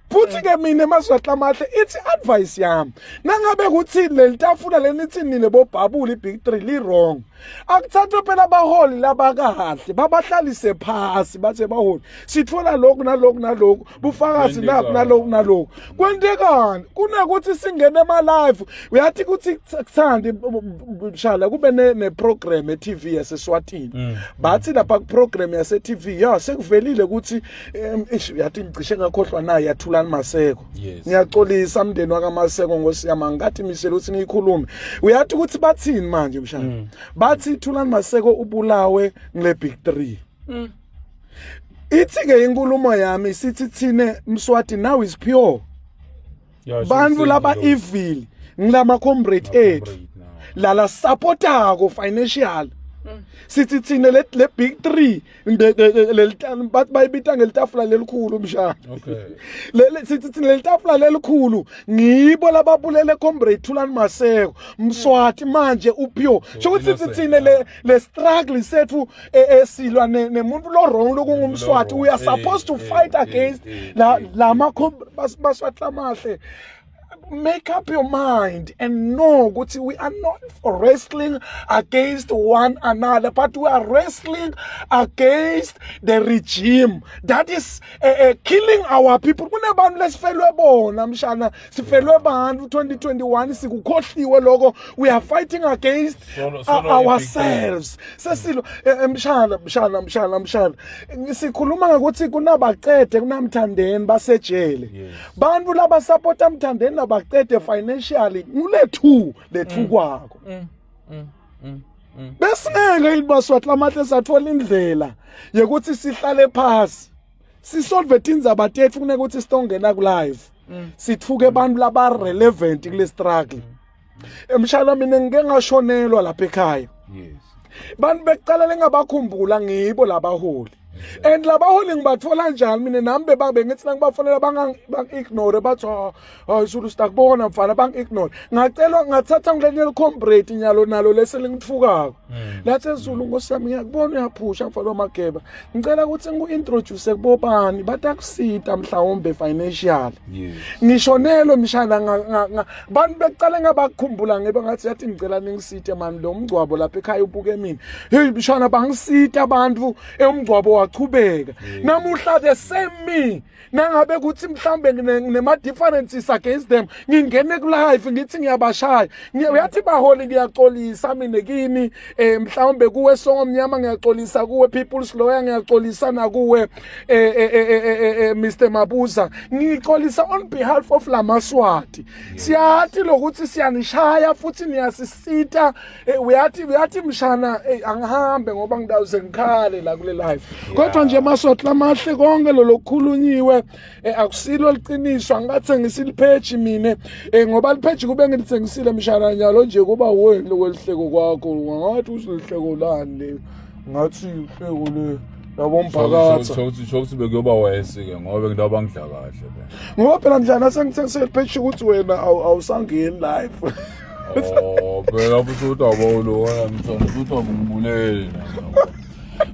futhi ke mina maswati amahle ithi advice yami nangabe kuthi leli tafula lenithi nine bobhabula i-big 3 li wrong akuthathwe phela abaholi labakahle babahlalise phasi bathe baholi sithola lokhu nalokhu nalokhu bufakazi nabu nalokhu nalokhu kwentekani kunakuthi singene ema-live uyathi kuthi kuthandi mshala kube ne-program e-tv yaseswatini bathi lapha ku-program yase-tv ya sekuvelile ukuthi eish uyathi ngicishe ngakhohlwa naye yathulani maseko ngiyaxolisa mndeni wakamaseko ngosiyama ngikathi misele ukuthi ngiyikhulume uyathi ukuthi bathini manje mshana bathi thulani maseko ubulawe ngile big 3 ithi ke inkulumo yami sithi thine mswati now is pure bantu laba evil ngilama comrade ethu lala supportako financial sithi thine le le big 3 leli bathi bayibita ngelitafula lelikhulu mshana okay leli sithi thina leli tafula lelikhulu ngibo lababulele comrade Thulani Maseko Mswati manje upure sho ukuthi sithi thina le le struggle sethu esilwa nemuntu lo wrong lokungumswati we are supposed to fight against la lama baswati lamahle make up your mind and know ukuthi we are not wrestling against one another but we are wrestling against the regime that is killing our people kunebantu lesifelwe bona mshana sifelwe bantu 2021 sikukhohliwe lokho we are fighting against Solo- solo ourselves sesilo mshana mshana mshana mshana sikhuluma ngokuthi kunabacede kunamthandeni basejele bantu labasapota mthandeni nabacede financially ngule two lethu kwakho. Besingeke yini baswati lamahle sathola indlela yekuthi sihlale phasi sisolve tindzaba tetfu kunekuthi sitongena ku live sithuke abantu laba relevant kule struggle. Emshana mina ngike ngashonelwa lapha ekhaya. Yes. Bantu bekuqala lengabakhumbula ngibo labaholi. And labaholi ngibathola njani mina nami bebabe ngithi nangibafonela bangi-ignore bathi hayi Zulu sitakubona mfana bangi-ignore. Ngacelwa ngathatha ngilelinye licomrade nyalo nalo lese lingithukako. Lathi Zulu nkosi yami ngiyakubona uyaphusha mfana wamageba. Ngicela ukuthi ngiku-introduce kubobani batakusita mhlawumbe financial. Yes. Ngishonelwe mshana bantu bekuqala ngabakukhumbula ngibe ngathi yathi ngicela ningisite mani lo mngcwabo lapha ekhaya ubuke mina. Hey mshana bangisita abantu emngcwabo wachubeka. Namuhla the same me nangabe kuthi mhlambe nginema differences against them ngingene ku life ngithi ngiyabashaya. Uyathi baholi ngiyaxolisa mina kini eh mhlawumbe kuwe Songo Mnyama ngiyaxolisa kuwe People's Lawyer ngiyaxolisa nakuwe Mr Mabuza ngixolisa on behalf of lamaswati. Siyathi lokuthi siyanishaya futhi niyasisita. Uyathi mshana angihambe ngoba ngidawuze ngikhale la kule life. Kodwa nje maswati lamahle konke lo lokukhulunyiwe akusilo liqiniso angathengisi lipage mina ngoba lipage kube ngilithengisile mshana nyalo nje kuba wena lokwelihleko kwakho ngathi usilihleko lani le ngathi uhleko le yabo mphakathi. Shokuthi bekuyoba worse ke ngoba ngidaba bangidla kahle phela. Ngoba phela mshana sengithengisele lipage ukuthi wena awusangeni live. Oh phela futhi utawubolo wena mthana futhi awungibulele.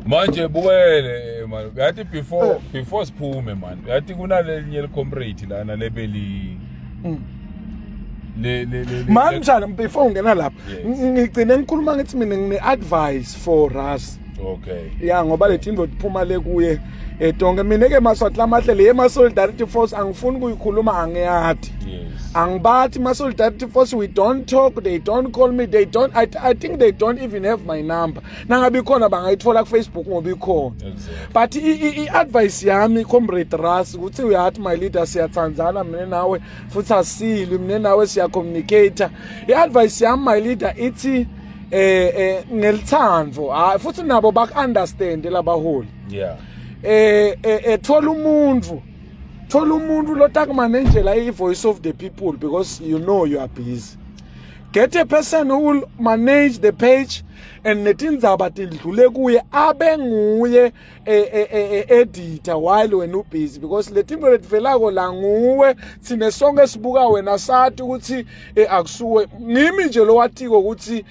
Manje bukele man yathi before siphume man yathi kunalelinye licomrade lana lebeli le le le Manje mshana before ungena lapha ngigcine ngikhuluma ngithi mina ngine advice for us. Okay. Ya ngoba le tinto tiphuma le kuye tonke mina ke maswati lamahle le ma solidarity force angifuni kuyikhuluma angiyati. Yes. Angibathi ma solidarity force we don't talk they don't call me they don't I think they don't even have my number. Nangabe ikhona bangayithola ku Facebook ngoba ikhona. Exactly. But i advice yami comrade Ras ukuthi uyathi my leader siyathandzana mina nawe futhi asilwi mina nawe siya communicate. I advice yami my leader ithi ngelithando hayi futhi nabo baku understand labaholi. Yeah. Thola umuntu thola umuntu lotakumanejela i voice of the people because you know you are busy. Get a person who will manage the page and netindzaba tidlule kuye abe nguye editor while wena ubusy because letinto letivelako la nguwe thine sonke sibuka wena sathi ukuthi akusuwe ngimi nje lowatiko ukuthi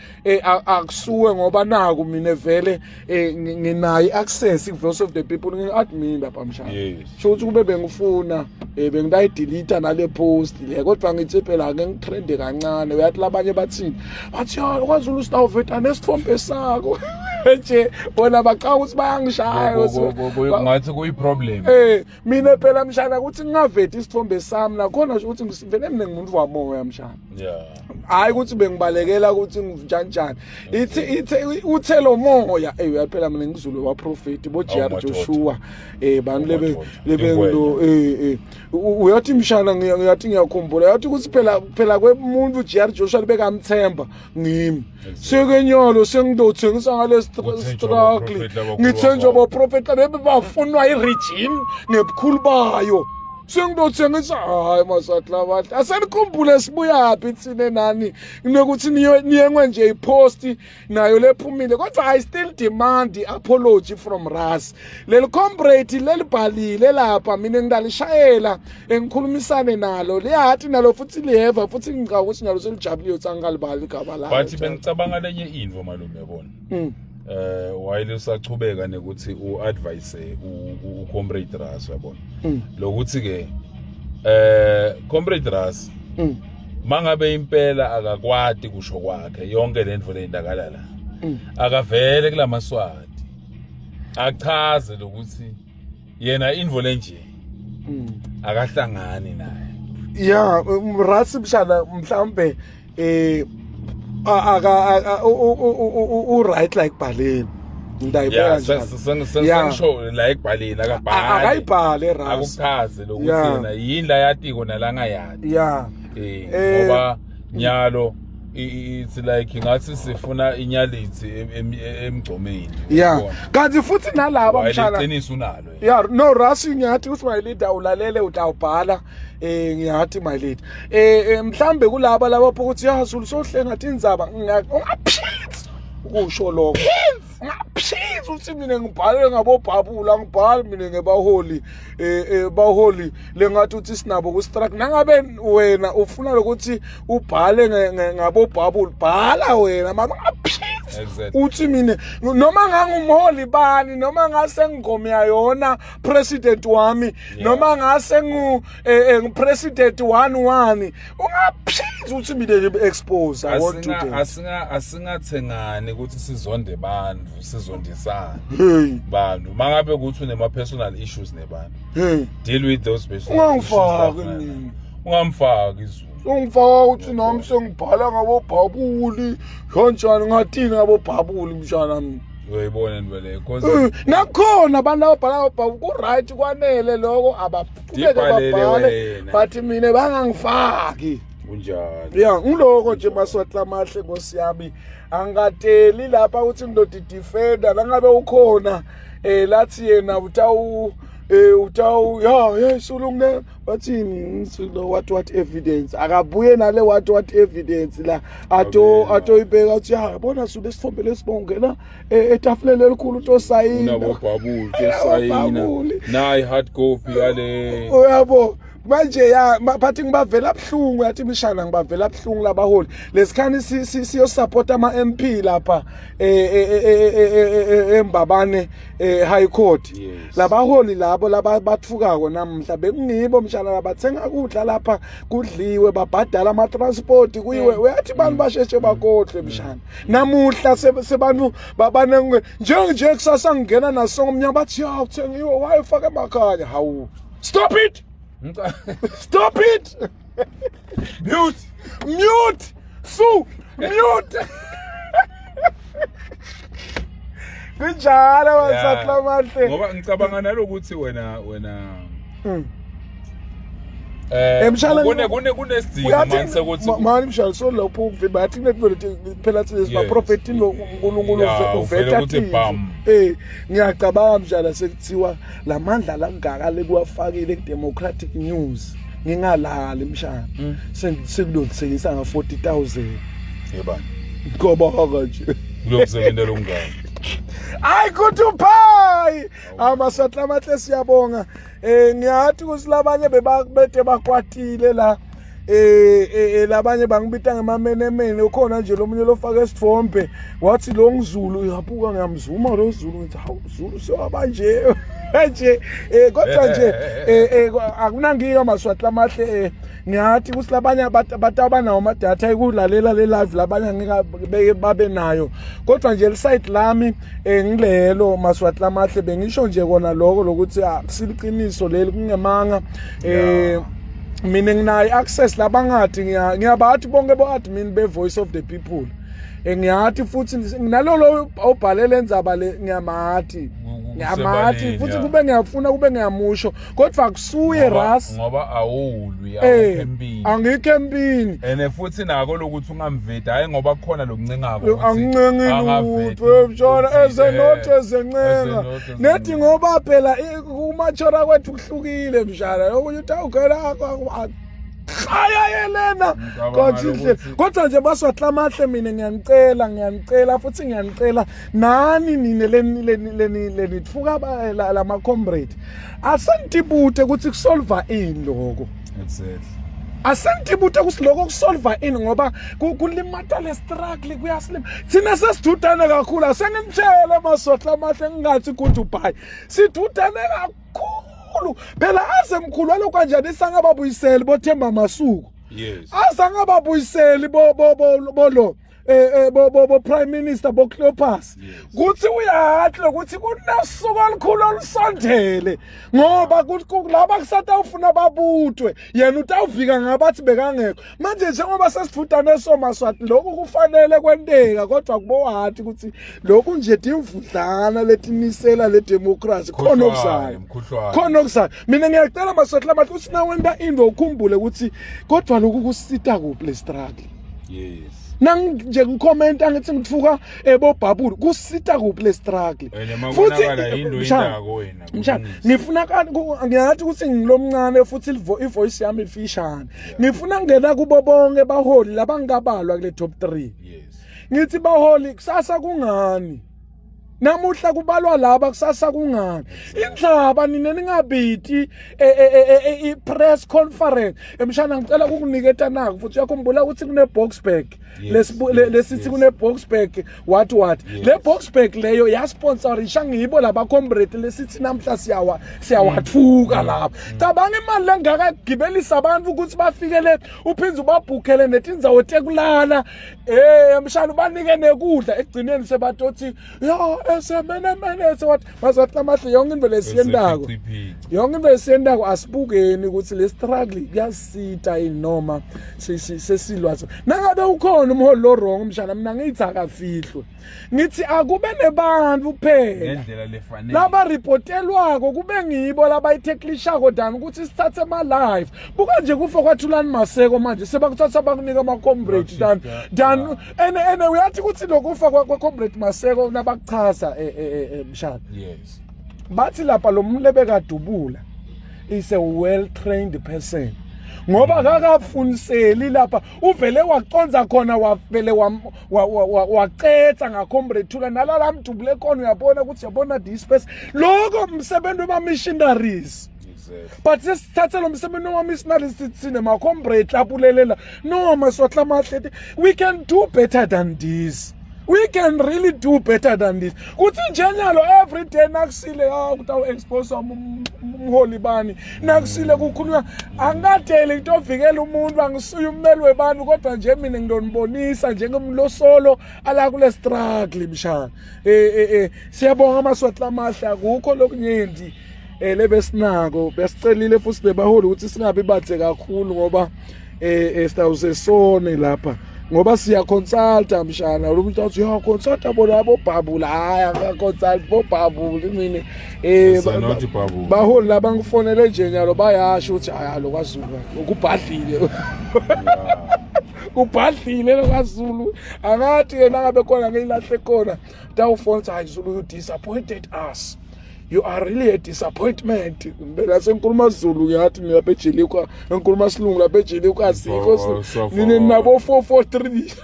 akusuwe ngoba naku mina vele nginayo access ku voice of the people ngi-admin lapha mshana. Yes. Sho ukuthi kube bengifuna bengidayidelete nale post le kodwa ngithi phela ake ngitrende kancane uyathi labanye bathini bathi ya kwaZulu sitawuveta nesithombe sakho nje bona bacanga ukuthi bayangishaya Ngathi kuyi problem. Mina phela mshana ukuthi ngingaveti isithombe sami nakhona nje ukuthi ngivele mina ngimuntu wamoya mshana. Yeah. Hayi ukuthi bengibalekela ukuthi nginjani njani. Ithi ithi uthe lo moya uyaphela mina ngizulu wa prophet bo JR Joshua bantu lebe lebe lo uyathi mshana ngiyathi ngiyakhumbula uyathi ukuthi phela kwemuntu JR Joshua bekamthemba ngimi. Sekenyalo sengidothengisa ngale struggle. Ngithenjwa bo prophet bebe bafunwa i regime nebukhulu bayo. Sengidothengisa hayi maswati labahle. Asenikhumbule sibuyaphi thina nani nokuthi niyengwe nje ipost nayo lephumile kodwa I still demand apology from Ras. Leli comrade lelibhalile lapha mina ngidalishayela engikhulumisane nalo liyathi nalo futhi liyeva futhi ngicabanga ukuthi nalo selijabulile ukuthi angalibali igama lalo. But bengicabanga lenye into malume yabona. While usachubeka nekuthi uadvise u comrade Ras yabona. Lokuthi ke comrade Ras mangabe impela akakwati kusho kwakhe yonke lento leyindakala la. Akavele kulamaswati. Achaze lokuthi yena invo lenje akahlangani naye. Yeah, Ras mshana mhlambe aka u right like Baleni. Ngidayibeka njalo. Sengisho la ekubhaleni akabhali. Akayibhale Ras. Akuchaze lokuthi yena yini la yatiko nalangayati. Yeah. Ngoba nyalo It's like ngathi sifuna inyalithi emgcomeni. Yeah. Kanti futhi nalaba mshana. Iqiniso unalo. Yeah, no Rasi ngiyathi ukuthi my leader ulalele utawubhala eh ngiyathi my leader. Eh, eh mhlambe kulaba laba ukuthi ya Zulu sohlenga tindzaba ungaphitsi ukusho lokho. Ngaphitsi uthi mina ngibhale ngabobhabula ngibhali mina ngebaholi eh, eh baholi lengathi uthi sinabo ku strike nangabe wena ufuna lokuthi ubhale ngabobhabula bhala wena mama ngaphitsi uthi mina noma ngangumholi bani noma ngase ngigomya yona president wami noma ngase ngu eh, eh, ngu-president one one ungaphinzi uthi mina ngibe-expose i won't do that asinga asingathengani ukuthi sizonde bantu sizondisane hey bantu mangabe ukuthi unema personal issues nebantu hey deal with those personal issues ungangifaki mina ungamfaki izulu ungifaka ukuthi nami sengibhala ngabobhabuli kanjani ngatini ngabobhabuli mshana mina uyayibona into leyo cause eh, nakhona abantu ababhala ngabobhabuli ku-right kwanele loko abaqhubeke babhale but mina bangangifaki kunjalo ya ngiloko nje maswatla amahle nkosi yami angateli lapha ukuthi ngidodi defender langabe ukhona eh lathi yena utawu eh utawu ya hey sulunge bathini lo what what evidence akabuye nale what what evidence la ato ato ibeka uthi ya bona sule isithombe lesibongena e, etafuleni elikhulu utosayina unabobhabuli utosayina nayi hard copy yale uyabo manje ya but ngibavela buhlungu yathi imishana ngibavela buhlungu labaholi lesikhani siyosupport ama MP lapha eh, eh, eh, eMbabane High Court labaholi labo labathukako namhla bekungibo mshana labathenga kudla lapha kudliwe babhadala ama transport kuyiwe uyathi abantu basheshe bakodle mshana namuhla sebantu babane nje nje kusasa ngingena naso ngomnyama bathi ya uthengiwe wayefaka emakhaya hawu stop it stop it mute mute su mute kunjalo masatla amahle ngoba ngicabanga nalokuthi wena wena mm. Eh, Emshala kune kune kunesidingo manje sekuthi manje mshala so lapho uvimba yathi kunento phela thina sibaprofeti uNkulunkulu uveta eh ngiyacabanga mshala sekuthiwa lamandla langaka lekuwafakile ku Democratic News ngingalali mshana mm. sekulongisekisa nga 40000 yebani ngobonga nje kulokusebenza lokungaka hayi goodbye amasatla amahle siyabonga eh ngiyathi ukuthi labanye bebabete bakwatile la eh, eh, eh labanye bangibita ngemamenemene ukhona nje lomunye lofaka esithombe wathi lo ngizulu uyabuka ngiyamzuma lo Zulu ngithi hawu Zulu sewabanje nje eh kodwa nje eh, eh akunankinga maswati amahle eh ngiyathi ukuthi labanye abantu abanawo amadatha ekulalela le live labanye angeke babe nayo kodwa nje liside lami eh ngilelo maswati lamahle bengisho nje kona lokho lokuthi akusiliqiniso leli kungemanga eh mina nginayo access labangathi ngiyabathi bonke bo admin be voice of the people eh, ngiyathi futhi nalolo obhalele endzaba le ngiyamathi ngiyamathi futhi kube ngiyafuna kube ngiyamusho kodwa kusuye ras ngoba awulwi eh, awukho empini angikho empini ene futhi nako lokuthi ungamveti hayi ngoba kukhona lokuncengako ukuthi angincengi lutho mshona ezenotho eh, ezencenga nethi ngoba phela kumachora kwethu kuhlukile mshana okunye uthi awugela Haya yelena kodwa kodwa nje baswatla amahle mina ngiyanicela ngiyanicela futhi ngiyanicela nani nine leni leni leni lenitfuka lama comrade asentibute ukuthi kusolva ini lokho exactly asentibute ukuthi lokho kusolva ini ngoba kulimata le struggle kuyasilima thina sesidudane kakhulu asenginitshele masotla amahle ngingathi goodbye sidudane kakhulu phela aze mkhulu alokhu kanjani isangababuyiseli bothemba masuku yes azangababuyiseli bo bo bo lo eh, eh bo bo bo prime minister bo Cleopas kuthi uyahle ukuthi kunosuku olukhulu olusondele ngoba kulaba kusata ufuna babutwe yena utawuvika ngabathi bekangekho manje njengoba sesivutane somaswati lokhu kufanele kwenteka kodwa kubowathi ukuthi lokhu nje timvudlana letinisela le democracy khona okuzayo khona okuzayo mina ngiyacela maswati lamahle ukuthi nawenta into ukhumbule ukuthi kodwa lokhu kusita kuphi le struggle yes. Nang nje ngikhomenta ngithi ngithuka ebobhabulu kusita kuphi le struggle. Futhi into wena. Mshana ngifuna ngiyathi ukuthi ngilomncane futhi ivoice yami ifishane. Ngifuna ngena kubo bonke baholi labangabalwa kule top 3. Yes. Ngithi baholi kusasa kungani? Namuhla kubalwa laba kusasa kungani? Inhlaba nina ningabiti e, e, e, i press conference. Emshana ngicela ukukuniketa naku futhi uyakhumbula ukuthi kune Boxburg. Lesithi kune Boxburg what what. Le Boxburg leyo ya sponsorisha ngibo laba comrade lesithi namhla siyawa siyawathuka lapha. Cabanga imali lengaka gibelisa abantu ukuthi bafike le uphinde ubabhukhele netindzawo tekulala. Eh mshana ubanike nekudla ekugcineni sebatothi ya esemenemene sewathi bazathi amahle yonke into lesiyendako yonke into esiyendako asibukeni ukuthi le struggle kuyasita yini noma sesilwa nangabe ukhona umholi lo wrong mshana mina ngithi akafihlwe ngithi akube nebantu kuphela ngendlela lefanele laba reportelwako kube ngibo labayithekilishako than ukuthi sithathe ama live buka nje kufa kwathulani maseko manje sebakuthatha bakunika ama comrade than than ene ene uyathi ukuthi lokufa kwa comrade maseko nabakuchaza eh, eh, eh, mshana yes bathi lapha lo muntu lebekadubula is a well trained person ngoba akakafuniseli lapha uvele waconza khona wavele wacetha ngacomrade Thula nalala mdubule khona uyabona ukuthi uyabona this person lokho umsebenzi wema-missionaries but sesithathe lo msebenzi wama-missionaries sithine ma-comrade abulelela no maswatla amahle we can do better than this we can really do better than this kuthi njenyalo every day nakusile ah kutawu expose umholi bani nakusile kukhulunywa angadeli into ovikela umuntu angisuye ummeli webantu kodwa nje mina ngidonibonisa njengomlosolo ala kule struggle mshana eh eh eh siyabonga amaswati amahle akukho lokunyenti eh lebesinako besicelile futhi bebaholi ukuthi singabi bathe kakhulu ngoba eh, eh sitawuse sone lapha ngoba siya consulta mshana lo muntu athi ya consulta bona abobhabula hayi aka consult bobhabula mina eh baholi laba ngifonele nje nyalo bayasho ukuthi hayi lo kwaZulu ukubhadlile kubhadlile lo kwaZulu angathi yena ngabe khona ngilahle khona tawufona hayi Zulu you disappointed us you are really a disappointment ngibela sengikhuluma Zulu ngiyathi mina lapha eJelikwa ngikhuluma silungu lapha eJelikwa asikho nina nabo 443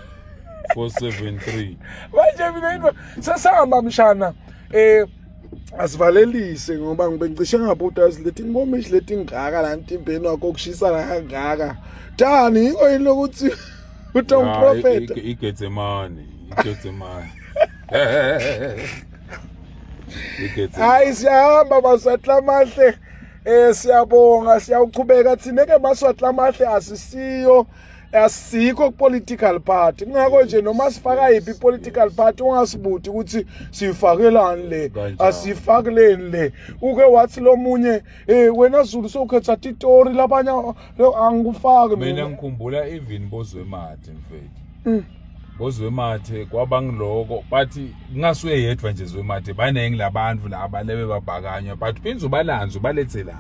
473 manje mina into sesihamba mshana eh asivalelise ngoba ngibe ngicishe ngabuta lethi inkomishi leti ngaka la ntimbeni wakho kushisa la kangaka tani yiko yini lokuthi utomprofeta igetsemane igetsemane Hayi siyahamba maswatla amahle eh siyabonga siyawuqhubeka thina ke maswatla amahle asisiyo asikho political party kungakho nje noma sifaka yiphi political party ungasibuthi ukuthi siyifakelani le asiyifakeleni le uke wathi lomunye eh wena Zulu sokhetha titori labanye angikufaki mina ngikhumbula even bozwemathe mfethu mm. bozwemathe kwabangiloko bathi kungasuye yedwa nje zwemathe baningi labantu laba lebe babhakanywa but phinde ubalanze ubalethe la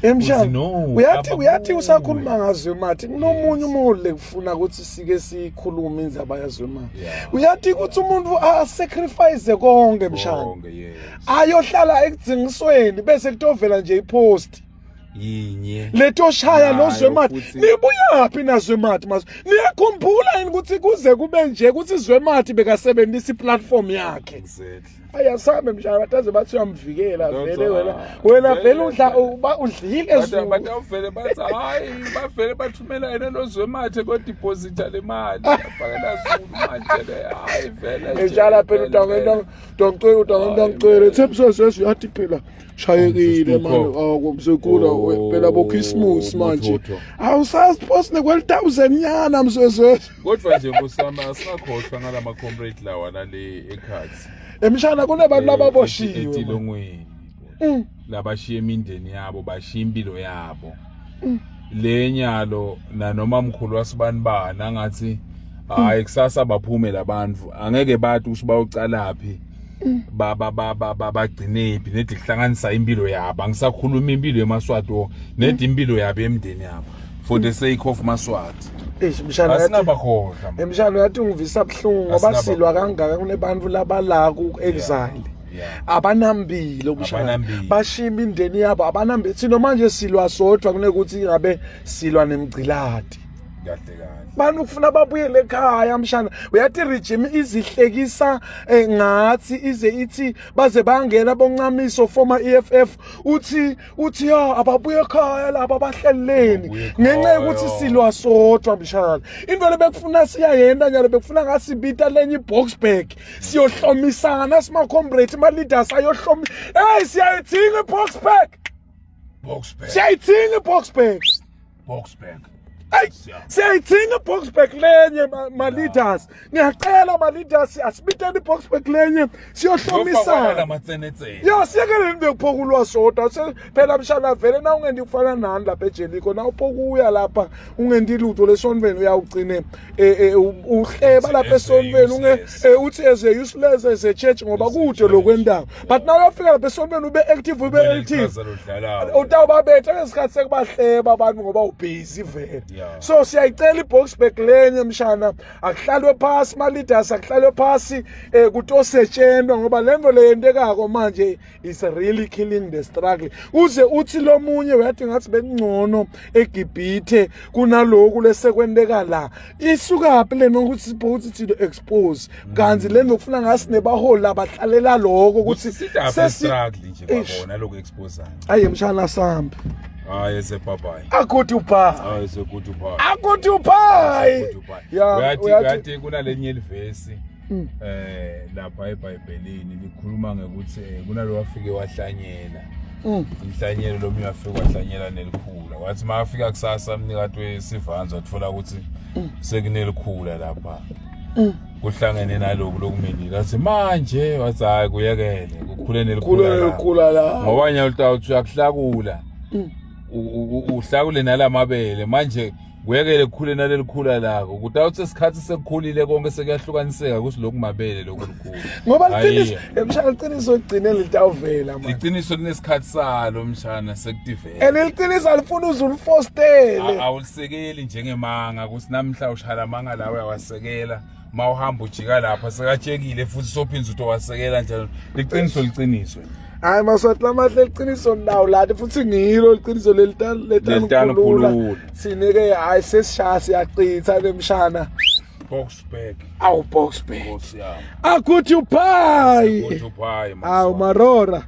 emshana uyathi uyathi usakhuluma ngazwemathe kunomunye umuntu lekufuna ukuthi sike sikhulume indaba yazwemathe uyathi ukuthi umuntu a sacrifice konke mshana ayohlala ekudzingisweni bese kutovela nje ipost yinye letoshaya nozwemati nibuyaphi nazwemati mas niyakhumbula yini ukuthi kuze kube nje ukuthi zwemati bekasebenzisa iplatform yakhe exactly ayasambe mshana bataze bathi uyamvikela vele wena wena vele udla udlile zulu batawuvele bathi hayi bavele bathumela yena lozwemathe kodeposita le mali yafakela zulu manje le hayi vele njala phela utangento donkcela utangento thembiso sesho yathi phela shayekile manje akumsekula oh, phela bo Christmas manje awusazi post ne 12000 nyana msweswe kodwa nje kusama asingakhohlwa ngalama comrade lawa nale ekhathi emshana kunabantu eh, lababoshiwe etilongweni mm. labashiya imindeni yabo bashiya impilo yabo mm. le nyalo nanoma mkhulu wasibani bani angathi hayi kusasa baphume labantu angeke bathi ukuthi bawucalaphi baba baba babagcinephi nedi kuhlanganisa impilo yabo angisakhuluma impilo yemaswati nedi impilo yabo emndeni yabo For the sake of Maswati. Eish mshana yathi Asinabakhohlwa. man. emshana yathi ungivisa buhlungu ngoba Asinaba- silwa kangaka kunebantu labala ku exile. Yeah. Abanambile umshana. Abanambile. Bashiya imindeni yabo abanambile. Thina manje silwa sodwa kunekuthi ngabe silwa nemgciladi. Kahle kahle. Bantu kufuna babuyele ekhaya mshana. Uyathi regime izihlekisa eh, ngathi ize ithi baze bangena boncamiso former EFF uthi uthi ya ababuye ekhaya laba abahleleni Ababuye ekhaya. ngenxa yokuthi silwa sodwa mshana into le bekufuna siyayenda nyalo bekufuna ngasibita lenye i-boxburg siyohlomisana sima-comrade ama-leaders ayohlomi hey siyayidinga i-boxburg Boxburg. siyayidinga i-boxburg Boxburg. Hey, siyayidinga i-boxburg lenye ma-leaders ngiyacela ma-leaders asibiteni i-boxburg lenye siyohlomisana lamatsenetsene. ya siyekeleni bekuphokulwa sodwa phela mshana vele na ungendi kufana nani lapha ejeliko na uphokuya lapha ungendi lutho lesontweni uyawugcine eh, eh, uhleba lapha esontweni unge eh, uthi as a useless as a church ngoba kude lokwendaba but na uyafika lapha esontweni ube active ube active utawubabetha ngesikhathi sekubahleba abantu ngoba ubhizi vele so siyayicela i-boxback lenye mshana akuhlalwe phasi ma-leaders akuhlalwe phasi um kutosetshentwa ngoba le nto le yentekako manje is really killing the struggle uze uthi lo munye uyathi ngathi bekungcono eGibhithe kunaloku lesekwenteka la isukaphi lena ukuthi sipho ukuthi thina expose kanti lena ufuna ngasi nebaholi labahlalela lokho ukuthi sesi struggle nje kwabona lokho exposana ayi mshana sambi hayi sebye akuthi upha hayi sekuthi upha akuthi upha ya uyathi uyathi kunalenye livesi mm. eh lapha eBhayibhelini likhuluma ngokuthi eh, kunalo wafike wahlanyela mm. inhlanyelo lomunye wafika wahlanyela nelikhula wathi makafika kusasa mnikati wesivanzi wathola ukuthi mm. sekunelikhula lapha kuhlangene naloku lokumelile athi manje wathi hayi kuyekele kukhule nelikhula la ngoba nyalo uthi uyakuhlakula uhlakule nalamabele manje Kuyekele kukhule nalelikhula lako. Kutawuthi isikhathi sekukhulile konke sekuyahlukaniseka ukuthi lokhu mabele lokhu likhulu. Ngoba liqiniso emshana liqiniso ligcine litawuvela manje. Liqiniso linesikhathi salo mshana sekutivela. And liqiniso alifuni uze ulifostele. Awulisekeli njengemanga ukuthi namhla ushala amanga lawo uyawasekela. Ma uhamba ujika lapha sekatshekile futhi sophinza ukuthi wasekela njalo. Liqiniso liqiniso. Hayi maswati lamahle liqiniso nawo lathi futhi ngilo liqiniso lelitanikhulula. Thina ke hayi sesishaya siyachitha lemshana. Boxburg. Awu Boxburg. Nkosi yami. Akuthi uphayi. Akuthi uphayi. Awu Marora.